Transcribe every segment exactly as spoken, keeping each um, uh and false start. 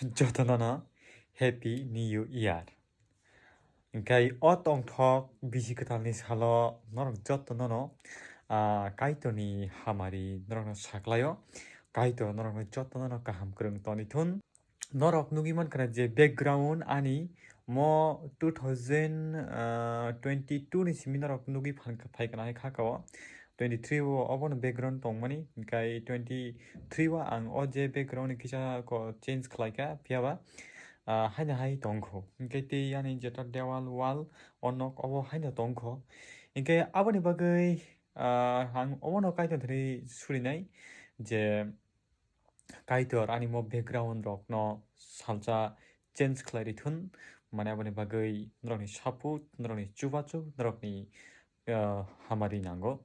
Jotono no Happy New Year. Hingkai o tongthok bisi kwtalni salo norok jotono no, ah, Kaitorni hamari norokno saklaio. Kaitor norokno jotono no kaham kwrwng toni thun. Norok nugwi mankha je background ani mo two thousand twenty-two ni simi norok nugwi phankha, phaikha hai khaka o. Twenty-three o obono background tongmani, hingkai twenty-three o ang o je background ni kisa ko change khlaikha, phiyaba, ah, haino hai tongkho. Hingke tei ani jeta dewal wall o nok obo haino tongkho. Hingke aboni bagwi, ah, ang obono Kaitor thani surinai je Kaitor ani mo background rokno salsa change khlai rithun, mane aboni bagwi norokni saput, norokni chubachu, norokni, ah, hamari nango.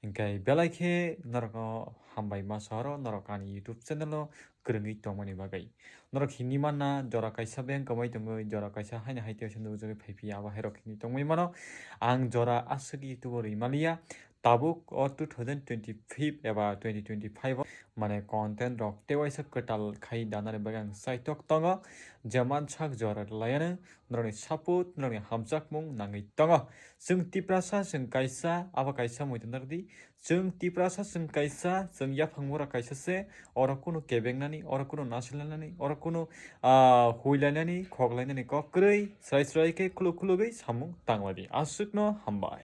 Hingke belai khe norokno hambai ma sa oro, norok ani YouTube channel o kwrwngwi tongmani bagwi. Norok hini manna jora kaisa beng kwmai tongwi, jora kaisa haino hai tei nukjagwi phai phiya, abo hai rok hini tongwi mano. Ang jora aswk YouTube o rwi maliya. Tabuk o two thousand twenty-five eba twenty twenty-five o mane content rok tei waisa kwtal khai danani bagwi ang saitok tongo. Jeman sak jora layano norokni saput, norokni hamjakmung nangwi tongo. Chwng Tiprasa chwng kaisa, abo kaisa muitu narwdi. Chwng Tiprasa chwng kaisa, chwng yaphang mura kaisa se, oro kunu kebengnani, oro kunu nasilnani, oro kunu, ah, huilainani, khoklainani kok kwrwi, srai srai khe khuluk khulugwi samung tanglaidi. Aswkno hambai.